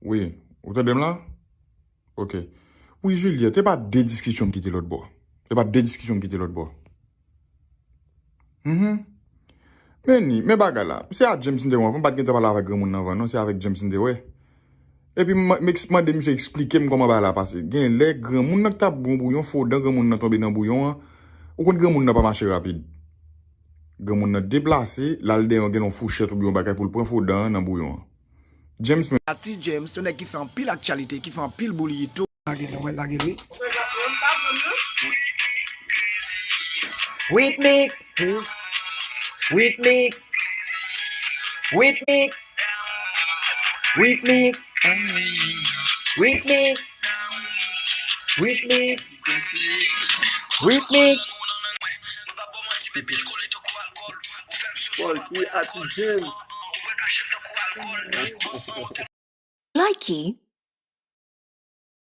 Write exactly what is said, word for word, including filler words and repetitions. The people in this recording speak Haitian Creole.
Wi, ou tande m la? Ok. Wi, Juliette, e pa de diskisyon m kite lòt bò. E pa de diskisyon m kite lòt bò. Mhm. Men ni, men bagay la. Se a James m te wè anvan, m pa t gentan pale avèk granmoun nan anvan, non, se avèk James m te wè. Epi m, m eks- mande misye eksplike m kòman bagay la pase. Gen lè granmoun nan k t ap bwè yon bouyon, fodan granmoun nan tonbe nan bouyon an. Ou konn granmoun nan pa mache rapid. Granmoun nan deplase, l al dèyè yon, gen yon fouchèt oubyen yon bagay pou l pran fodan an nan bouyon an. James men. Ati James, yon nèg ki fè anpil aktyalite, ki fè anpil bouliyito. Lage l, mwen lage l, wi. With me, with me, with me, with me, with me, with me, with me. Paul P, Ati James. Likey.